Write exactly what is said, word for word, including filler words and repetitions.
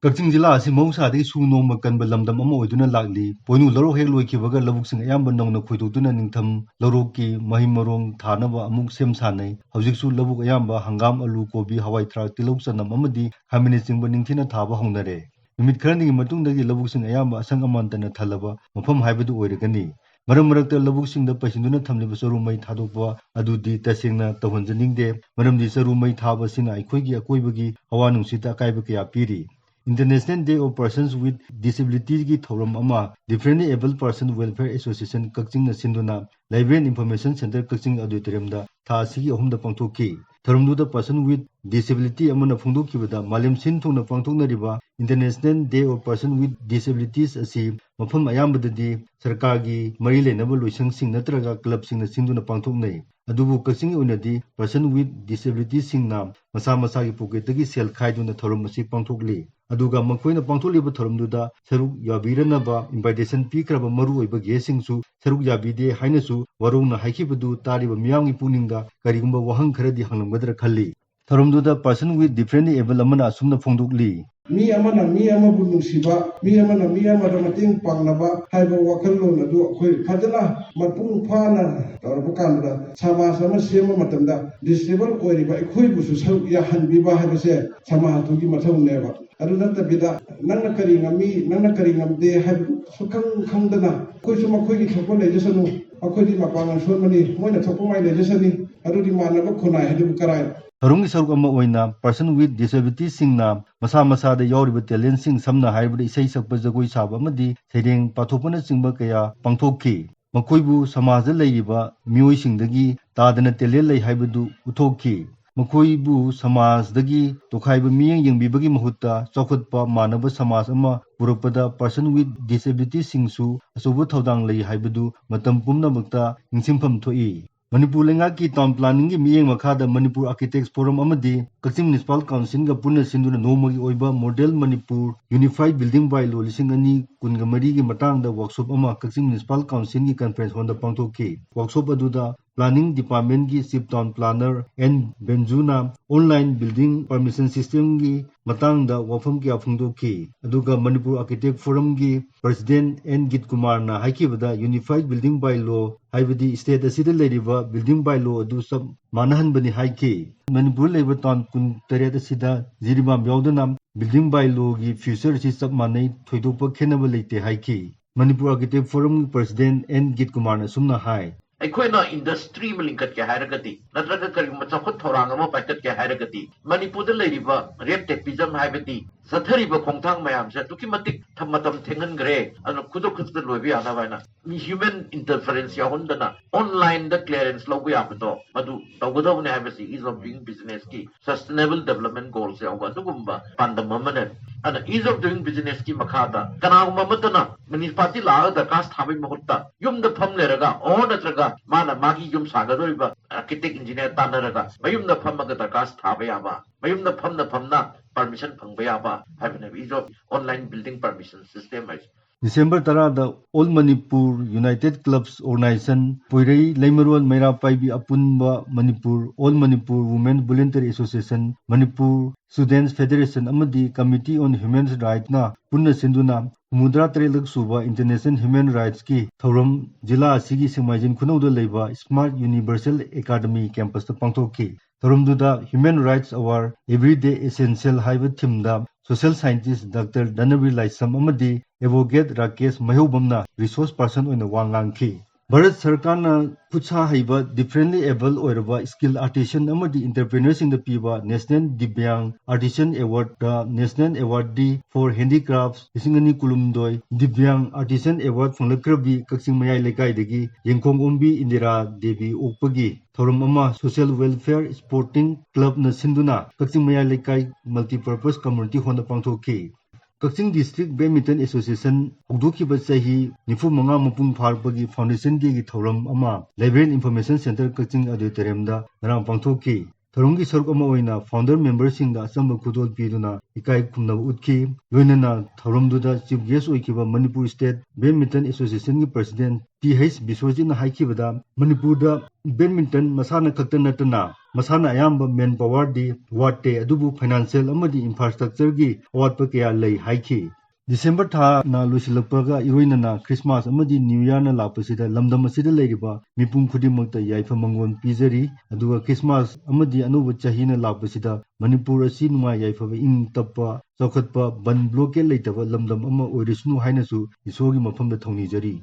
ꯀꯛꯆꯤꯡ ꯖꯤꯂꯥ ꯑꯁꯤ ꯃꯍꯧꯁꯥꯗꯒꯤ ꯁꯨ ꯅꯣꯝꯕ ꯀꯟꯕ ꯂꯝꯗꯝ ꯑꯃ ꯑꯣꯏꯗꯨꯅ ꯂꯥꯛꯂꯤ꯫ ꯄꯣꯏꯅꯨ ꯂꯧꯔꯣꯛ ꯍꯦꯛ ꯂꯣꯏꯈꯤꯕꯒ ꯂꯧꯕꯨꯛꯁꯤꯡ ꯑꯌꯥꯝꯕ ꯅꯧꯅ ꯈꯣꯏꯗꯣꯛꯇꯨꯅ ꯅꯤꯡꯊꯝ ꯂꯧꯔꯣꯛꯀꯤ ꯃꯍꯩ ꯃꯔꯣꯡ ꯊꯥꯅꯕ ꯑꯃꯨꯛ ꯁꯦꯝ ꯁꯥꯅꯩ꯫ ꯍꯧꯖꯤꯛꯁꯨ ꯂꯧꯕꯨꯛ ꯑꯌꯥꯝꯕ ꯍꯪꯒꯥꯝ, ꯑꯂꯨ, ꯀꯣꯕꯤ, ꯍꯋꯥꯏ ꯊꯔꯥꯛ, ꯇꯤꯜꯍꯧ, ꯆꯅꯝ ꯑꯃꯗꯤ ꯈꯥꯃꯦꯟꯅꯆꯤꯡꯕ ꯅꯤꯡꯊꯤꯅ ꯊꯥꯕ ꯍꯧꯅꯔꯦ꯫ ꯅꯨꯃꯤꯠ ꯈꯔꯅꯤꯒꯤ ꯃꯇꯨꯡꯗꯒꯤ ꯂꯧꯕꯨꯛꯁꯤꯡ ꯑꯌꯥꯝꯕ ꯑꯁꯪ ꯑꯃꯥꯟꯇꯅ ꯊꯜꯂꯕ ꯃꯐꯝ ꯍꯥꯏꯕꯗꯨ ꯑꯣꯏꯔꯒꯅꯤ꯫ ꯃꯔꯛ ꯃꯔꯛꯇ ꯂꯧꯕꯨꯛꯁꯤꯡꯗ ꯄꯩꯁꯤꯟꯗꯨꯅ ꯊꯝꯂꯤꯕ ꯆꯔꯨ ꯃꯩ ꯊꯥꯗꯣꯛꯄ ꯑꯗꯨꯗꯤ ꯇꯁꯦꯡꯅ ꯇꯧꯍꯟꯖꯅꯤꯡꯗꯦ, ꯃꯔꯝꯗꯤ ꯆꯔꯨ ꯃꯩ ꯊꯥꯕ ꯑꯁꯤꯅ ꯑꯩꯈꯣꯏꯒꯤ ꯑꯀꯣꯏꯕꯒꯤ ꯍꯋꯥ ꯅꯨꯡꯁꯤꯠꯇ ꯑꯀꯥꯏꯕ ꯀꯌꯥ ꯄꯤꯔꯤ꯫ International Day of Persons with Disabilityꯒꯤ ꯊꯧꯔꯝ ꯑꯃ Differently Abled Person Welfare Association ꯀꯛꯆꯤꯡꯅ ꯁꯤꯟꯗꯨꯅ Library and Information Centre ꯀꯛꯆꯤꯡ Auditoriumꯗ ꯊꯥ ꯑꯁꯤꯒꯤ ꯑꯍꯨꯝꯗ ꯄꯥꯡꯊꯣꯛꯈꯤ꯫ ꯊꯧꯔꯝꯗꯨꯗ Person with Disability ꯑꯃꯅ ꯐꯣꯡꯗꯣꯛꯈꯤꯕꯗ, ꯃꯥꯂꯦꯝ ꯁꯤꯟ ꯊꯨꯡꯅ ꯄꯥꯡꯊꯣꯛꯅꯔꯤꯕ International Day of Person with Disabilities ꯑꯁꯤ ꯃꯐꯝ ꯑꯌꯥꯝꯕꯗꯗꯤ ꯁꯔꯀꯥꯔꯒꯤ ꯃꯔꯤ ꯂꯩꯅꯕ ꯂꯣꯏꯁꯪꯁꯤꯡ ꯅꯠꯇ꯭ꯔꯒ ꯀ꯭ꯂꯕꯁꯤꯡꯅ ꯁꯤꯟꯗꯨꯅ ꯄꯥꯡꯊꯣꯛꯅꯩ꯫ ꯑꯗꯨꯕꯨ ꯀꯛꯆꯤꯡꯒꯤ ꯑꯣꯏꯅꯗꯤ Person with Disabilityꯁꯤꯡꯅ ꯃꯁꯥ ꯃꯁꯥꯒꯤ ꯄꯣꯀꯦꯠꯇꯒꯤ ꯁꯦꯜ ꯈꯥꯏꯗꯨꯅ ꯊꯧꯔꯝ ꯑꯁꯤ ꯄꯥꯡꯊꯣꯛꯂꯤ꯫ ꯑꯗꯨꯒ ꯃꯈꯣꯏꯅ ꯄꯥꯡꯊꯣꯛꯂꯤꯕ ꯊꯧꯔꯝꯗꯨꯗ ꯁꯔꯨꯛ ꯌꯥꯕꯤꯔꯅꯕ invitation ꯄꯤꯈ꯭ꯔꯕ ꯃꯔꯨꯑꯣꯏꯕ guestꯁꯤꯡꯁꯨ ꯁꯔꯨꯛ ꯌꯥꯕꯤꯗꯦ ꯍꯥꯏꯅꯁꯨ ꯋꯥꯔꯧꯅ ꯍꯥꯏꯈꯤꯕꯗꯨ ꯇꯥꯔꯤꯕ ꯃꯤꯌꯥꯝꯒꯤ ꯄꯨꯛꯅꯤꯡꯗ ꯀꯔꯤꯒꯨꯝꯕ ꯋꯥꯍꯪ ꯈꯔꯗꯤ ꯍꯪꯂꯝꯒꯗ꯭ꯔꯥ ꯈꯜꯂꯤ꯫ ꯊꯧꯔꯝꯗꯨꯗ Person with Differently Abled ꯑꯃꯅ ꯑꯁꯨꯝꯅ ꯐꯣꯡꯗꯣꯛꯂꯤ꯫ ꯃꯤ ꯑꯃꯅ ꯃꯤ ꯑꯃꯕꯨ ꯅꯨꯡꯁꯤꯕ, ꯃꯤ ꯑꯃꯅ ꯃꯤ ꯑꯃꯗ ꯃꯇꯦꯡ ꯄꯥꯡꯅꯕ ꯍꯥꯏꯕ ꯋꯥꯈꯜꯂꯣꯟ ꯑꯗꯨ ꯑꯩꯈꯣꯏ ꯐꯖꯅ ꯃꯄꯨꯡ ꯐꯥꯅ ꯇꯧꯔꯕ ꯀꯥꯟꯗ, ꯁꯃꯥꯖ ꯑꯃ ꯁꯦꯝꯕ ꯃꯇꯝꯗ disable ꯑꯣꯏꯔꯤꯕ ꯑꯩꯈꯣꯏꯕꯨꯁꯨ ꯁꯔꯨꯛ ꯌꯥꯍꯟꯕꯤꯕ ꯍꯥꯏꯕꯁꯦ ꯁꯃꯥꯖ ꯑꯗꯨꯒꯤ ꯃꯊꯧꯅꯦꯕ꯫ ꯑꯗꯨ ꯅꯠꯇꯕꯤꯗ ꯅꯪꯅ ꯀꯔꯤ ꯉꯝꯃꯤ, ꯅꯪꯅ ꯀꯔꯤ ꯉꯝꯗꯦ ꯍꯥꯏꯕꯗꯨ ꯁꯨꯈꯪ ꯈꯪꯗꯅ, ꯑꯩꯈꯣꯏꯁꯨ ꯃꯈꯣꯏꯒꯤ ꯊꯣꯛꯄ ꯂꯩꯖꯁꯅꯨ, ꯑꯩꯈꯣꯏꯗꯤ ꯃꯄꯥꯡꯒꯜ ꯁꯣꯟꯕꯅꯤ, ꯃꯣꯏꯅ ꯊꯣꯛꯄ ꯃꯥꯏ ꯂꯩꯖꯁꯅꯤ, ꯑꯗꯨꯗꯤ ꯃꯥꯟꯅꯕ ꯈꯨꯟꯅꯥꯏ ꯍꯥꯏꯗꯨꯕꯨ ꯀꯔꯥꯏ? ꯊꯧꯔꯝꯒꯤ ꯁꯔꯨꯛ ꯑꯃ ꯑꯣꯏꯅ Person with Disabilityꯁꯤꯡꯅ ꯃꯁꯥ ꯃꯁꯥꯗ ꯌꯥꯎꯔꯤꯕ talentꯁꯤꯡ, ꯁꯝꯅ ꯍꯥꯏꯔꯕꯗ ꯏꯁꯩ ꯁꯛꯄ, ꯖꯒꯣꯏ ꯁꯥꯕ ꯑꯃꯗꯤ ꯁꯩꯔꯦꯡ ꯄꯥꯊꯣꯛꯄꯅꯆꯤꯡꯕ ꯀꯌꯥ ꯄꯥꯡꯊꯣꯛꯈꯤ꯫ ꯃꯈꯣꯏꯕꯨ ꯁꯃꯥꯖꯗ ꯂꯩꯔꯤꯕ ꯃꯤꯑꯣꯏꯁꯤꯡꯗꯒꯤ ꯇꯥꯗꯅ talent ꯂꯩ ꯍꯥꯏꯕꯗꯨ ꯎꯠꯊꯣꯛꯈꯤ꯫ ꯃꯈꯣꯏꯕꯨ ꯁꯃꯥꯖꯗꯒꯤ ꯇꯣꯈꯥꯏꯕ ꯃꯤꯠꯌꯦꯡ ꯌꯦꯡꯕꯤꯕꯒꯤ ꯃꯍꯨꯠꯇ ꯆꯥꯎꯈꯠꯄ ꯃꯥꯟꯅꯕ ꯁꯃꯥꯖ ꯑꯃ ꯄꯨꯔꯛꯄꯗ Person with Disabilityꯁꯤꯡꯁꯨ ꯑꯆꯧꯕ ꯊꯧꯗꯥꯡ ꯂꯩ ꯍꯥꯏꯕꯗꯨ ꯃꯇꯝ ꯄꯨꯝꯅꯃꯛꯇ ꯅꯤꯡꯁꯤꯡꯐꯝ ꯊꯣꯛꯏ꯫ ꯃꯅꯤꯄꯨꯔ ꯂꯩꯉꯥꯛꯀꯤ town planningꯒꯤ ꯃꯤꯠꯌꯦꯡ ꯃꯈꯥꯗ Manipur Architects Forum ꯑꯃꯗꯤ ꯀꯛꯆꯤꯡ Municipal Councilꯒ ꯄꯨꯟꯅ ꯁꯤꯟꯗꯨꯅ ꯅꯣꯡꯃꯒꯤ ꯑꯣꯏꯕ Model Manipur Unified Building Bylaw ꯂꯤꯁꯤꯡ ꯑꯅꯤ ꯀꯨꯟꯒ ꯃꯔꯤꯒꯤ ꯃꯇꯥꯡꯗ workshop ꯑꯃ ꯀꯛꯆꯤꯡ Municipal Councilꯒꯤ conference hallꯗ ꯄꯥꯡꯊꯣꯛꯈꯤ꯫ Workshop ꯑꯗꯨꯗ Planning Departmentꯀꯤ Chief Town Planner N ꯕꯦꯟꯖꯨꯅ online building permission systemꯒꯤ ꯃꯇꯥꯡꯗ ꯋꯥꯐꯝ ꯀꯌꯥ ꯐꯣꯡꯗꯣꯛꯈꯤ꯫ ꯑꯗꯨꯒ Manipur Architect Forumꯒꯤ President N ꯒꯤꯠ ꯀꯨꯃꯥꯔꯅ ꯍꯥꯏꯈꯤꯕꯗ, Unified Building Bylaw, ꯍꯥꯏꯕꯗꯤ state ꯑꯁꯤꯗ ꯂꯩꯔꯤꯕ building bylaw ꯑꯗꯨ ꯆꯞ ꯃꯥꯟꯅꯍꯟꯕꯅꯤ ꯍꯥꯏꯈꯤ꯫ ꯃꯅꯤꯄꯨꯔꯗ ꯂꯩꯕ town ꯀꯨꯟꯇꯔꯦꯠ ꯑꯁꯤꯗ ꯖꯤꯔꯤꯕꯥꯝ ꯌꯥꯎꯗꯅ building bylawꯒꯤ feature ꯑꯁꯤ ꯆꯞ ꯃꯥꯟꯅꯩ, ꯊꯣꯏꯗꯣꯛꯄ ꯈꯦꯠꯅꯕ ꯂꯩꯇꯦ ꯍꯥꯏꯈꯤ꯫ Manipur Architect Forumꯒꯤ President N ꯒꯤꯠ ꯀꯨꯃꯥꯔꯅ ꯑꯁꯨꯝꯅ ꯍꯥꯏ꯫ ꯑꯩꯈꯣꯏꯅ industry ꯑꯃ ꯂꯤꯡꯈꯠꯀꯦ ꯍꯥꯏꯔꯒꯗꯤ, ꯅꯠꯇ꯭ꯔꯒ ꯀꯔꯤꯒꯨꯝꯕ ꯆꯥꯎꯈꯠ ꯊꯧꯔꯥꯡ ꯑꯃ ꯄꯥꯏꯈꯠꯀꯦ ꯍꯥꯏꯔꯒꯗꯤ, ꯃꯅꯤꯄꯨꯔꯗ ꯂꯩꯔꯤꯕ rape, taxism ꯍꯥꯏꯕꯗꯤ ꯆꯠꯊꯔꯤꯕ ꯈꯣꯡꯊꯥꯡ ꯃꯌꯥꯝꯁꯦ ꯑꯗꯨꯛꯀꯤ ꯃꯇꯤꯛ ꯊ-, ꯃꯇꯝ ꯊꯦꯡꯍꯟꯈ꯭ꯔꯦ꯫ ꯑꯗꯨꯅ ꯈꯨꯗꯛ ꯈꯨꯗꯛꯇ ꯂꯣꯏꯕ ꯌꯥꯅꯕ ꯍꯥꯏꯅ human interference ꯌꯥꯎꯍꯟꯗꯅ onlineꯗ clearance ꯂꯧꯕ ꯌꯥꯕꯗꯣ ꯃꯗꯨ ꯇꯧꯒꯗꯕꯅꯤ ꯍꯥꯏꯕꯁꯤ Ease of Doing Businessꯀꯤ Sustainable Development Goals ꯌꯥꯎꯕ ꯑꯗꯨꯒꯨꯝꯕ ꯄꯥꯟꯗꯝ ꯑꯃꯅꯦ꯫ ꯑꯗꯨꯅ Ease of Doing Businessꯀꯤ ꯃꯈꯥꯗ ꯀꯅꯥꯒꯨꯝꯕ ꯑꯃꯠꯇꯅ municipality ꯂꯥꯛꯑꯒ ꯗꯔꯈꯥꯁ ꯊꯥꯕꯒꯤ ꯃꯍꯨꯠꯇ ꯌꯨꯝꯗ ꯐꯝ ꯂꯩꯔꯒ, ꯑꯣ, ꯅꯠꯇ꯭ꯔꯒ ꯃꯥꯅ ꯃꯥꯒꯤ ꯌꯨꯝ ꯁꯥꯒꯗꯧꯔꯤꯕ architect engineer ꯇꯥꯟꯅꯔꯒ ꯃꯌꯨꯝꯗ ꯐꯝꯃꯒ ꯗꯔꯈꯥꯁ ꯊꯥꯕ ꯌꯥꯕ, ꯃꯌꯨꯝꯗ ꯐꯝꯅ ꯐꯝꯅ permission ꯐꯪꯕ ꯌꯥꯕ ꯍꯥꯏꯕꯅꯦꯕ Ease of Online Building Permission System ꯍꯥꯏꯁꯦ꯫ ꯗꯤꯁꯦꯝꯕꯔ ꯇꯔꯥꯗ All Manipur United Clubs Organization, ꯄꯣꯏꯔꯩ, ꯂꯩꯃꯔꯣꯟ, ꯃꯩꯔꯥ ꯄꯥꯏꯕꯤ ꯑꯄꯨꯟꯕ Manipur, All Manipur Women Voluntary Association, Manipur Students Federation ꯑꯃꯗꯤ Committee on Human Rightsꯅ ꯄꯨꯟꯅ ꯁꯤꯟꯗꯨꯅ ꯍꯨꯝꯐꯨꯇꯔꯥ ꯇꯔꯦꯠꯂꯛ ꯁꯨꯕ International Human Rightsꯀꯤ ꯊꯧꯔꯝ ꯖꯤꯂꯥ ꯑꯁꯤꯒꯤ ꯁꯦꯛꯃꯥꯏꯖꯤꯡ ꯈꯨꯅꯧꯗ ꯂꯩꯕ Smart Universal Academy campusꯇ ꯄꯥꯡꯊꯣꯛꯈꯤ꯫ ꯊꯧꯔꯝꯗꯨꯗ Human Rights Our Everyday Essential ꯍꯥꯏꯕ themeꯗ social scientist Doctor ꯙꯅꯕꯤꯔ ꯂꯥꯏꯁ꯭ꯔꯝ ꯑꯃꯗꯤ advocate ꯔꯥꯀꯦꯁ ꯃꯩꯍꯧꯕꯝꯅ resource person ꯑꯣꯏꯅ ꯋꯥ ꯉꯥꯡꯈꯤ꯫ ꯚꯥꯔꯠ ꯁꯔꯀꯥꯔꯅ ꯈꯨꯠꯁꯥ ꯍꯩꯕ differently able ꯑꯣꯏꯔꯕ skill artisan ꯑꯃꯗꯤ entrepreneurꯁꯤꯡꯗ ꯄꯤꯕ National Divyang Artisan Awardꯇ National Awardee for Handicrafts ꯂꯤꯁꯤꯡ ꯑꯅꯤ ꯀꯨꯟꯍꯨꯝꯗꯣꯏ Divyang Artisan Award ꯐꯪꯂꯛꯈ꯭ꯔꯕꯤ ꯀꯛꯆꯤꯡ ꯃꯌꯥꯏ ꯂꯩꯀꯥꯏꯗꯒꯤ ꯌꯦꯡꯈꯣꯡ ꯑꯣꯝꯕꯤ ꯏꯟꯗꯤꯔꯥ ꯗꯦꯕꯤ ꯑꯣꯛꯄꯒꯤ ꯊꯧꯔꯝ ꯑꯃ Social Welfare Sporting Clubꯅ ꯁꯤꯟꯗꯨꯅ ꯀꯛꯆꯤꯡ ꯃꯌꯥꯏ ꯂꯩꯀꯥꯏ Multipurpose Community Hallꯗ ꯄꯥꯡꯊꯣꯛꯈꯤ꯫ ꯀꯛꯆꯤꯡ District Badminton Association ꯍꯧꯗꯣꯛꯈꯤꯕ ꯆꯍꯤ ꯅꯤꯐꯨ ꯃꯉꯥ ꯃꯄꯨꯡ ꯐꯥꯔꯛꯄꯒꯤ Foundation Dayꯒꯤ ꯊꯧꯔꯝ ꯑꯃ Library and Information Centre ꯀꯛꯆꯤꯡ Auditoriumꯗ ꯉꯔꯥꯡ ꯄꯥꯡꯊꯣꯛꯈꯤ꯫ ꯊꯧꯔꯝꯒꯤ ꯁꯔꯨꯛ ꯑꯃ ꯑꯣꯏꯅ founder memberꯁꯤꯡꯗ ꯑꯆꯝꯕ ꯈꯨꯗꯣꯜ ꯄꯤꯗꯨꯅ ꯏꯀꯥꯏ ꯈꯨꯝꯅꯕ ꯎꯠꯈꯤ꯫ ꯂꯣꯏꯅꯅ ꯊꯧꯔꯝꯗꯨꯗ chief guest ꯑꯣꯏꯈꯤꯕ Manipur State Badminton Associationꯒꯤ President ꯇꯤ ꯍꯩꯆ ꯕꯤꯁ꯭ꯋꯖꯤꯠꯅ ꯍꯥꯏꯈꯤꯕꯗ, ꯃꯅꯤꯄꯨꯔꯗ badminton ꯃꯁꯥꯟꯅ ꯈꯛꯇ ꯅꯠꯇꯅ ꯃꯁꯥꯟꯅ ꯑꯌꯥꯝꯕ manpowerꯗꯤ ꯋꯥꯠꯇꯦ, ꯑꯗꯨꯕꯨ financial ꯑꯃꯗꯤ infrastructureꯒꯤ ꯑꯋꯥꯠꯄ ꯀꯌꯥ ꯂꯩ ꯍꯥꯏꯈꯤ꯫ ꯗꯤꯁꯦꯝꯕꯔ ꯊꯥꯅ ꯂꯣꯏꯁꯤꯜꯂꯛꯄꯒ ꯏꯔꯣꯏꯅꯅ ꯈ꯭ꯔꯤꯁꯃꯥꯁ ꯑꯃꯗꯤ ꯅ꯭ꯌꯨ ꯌꯔꯅ ꯂꯥꯛꯄꯁꯤꯗ ꯂꯝꯗꯝ ꯑꯁꯤꯗ ꯂꯩꯔꯤꯕ ꯃꯤꯄꯨꯝ ꯈꯨꯗꯤꯡꯃꯛꯇ ꯌꯥꯏꯐ ꯃꯪꯒꯣꯜ ꯄꯤꯖꯔꯤ꯫ ꯑꯗꯨꯒ ꯈ꯭ꯔꯤꯁꯃꯥꯁ ꯑꯃꯗꯤ ꯑꯅꯧꯕ ꯆꯍꯤꯅ ꯂꯥꯛꯄꯁꯤꯗ ꯃꯅꯤꯄꯨꯔ ꯑꯁꯤ ꯅꯨꯡꯉꯥꯏ ꯌꯥꯏꯐꯕ, ꯏꯪ ꯇꯞꯄ, ꯆꯥꯎꯈꯠꯄ, ꯕꯟ ꯕ꯭ꯂꯣꯀꯦꯠ ꯂꯩꯇꯕ ꯂꯝꯗꯝ ꯑꯃ ꯑꯣꯏꯔꯁꯅꯨ ꯍꯥꯏꯅꯁꯨ ꯏꯁꯣꯔꯒꯤ ꯃꯐꯝꯗ ꯊꯧꯅꯤꯖꯔꯤ꯫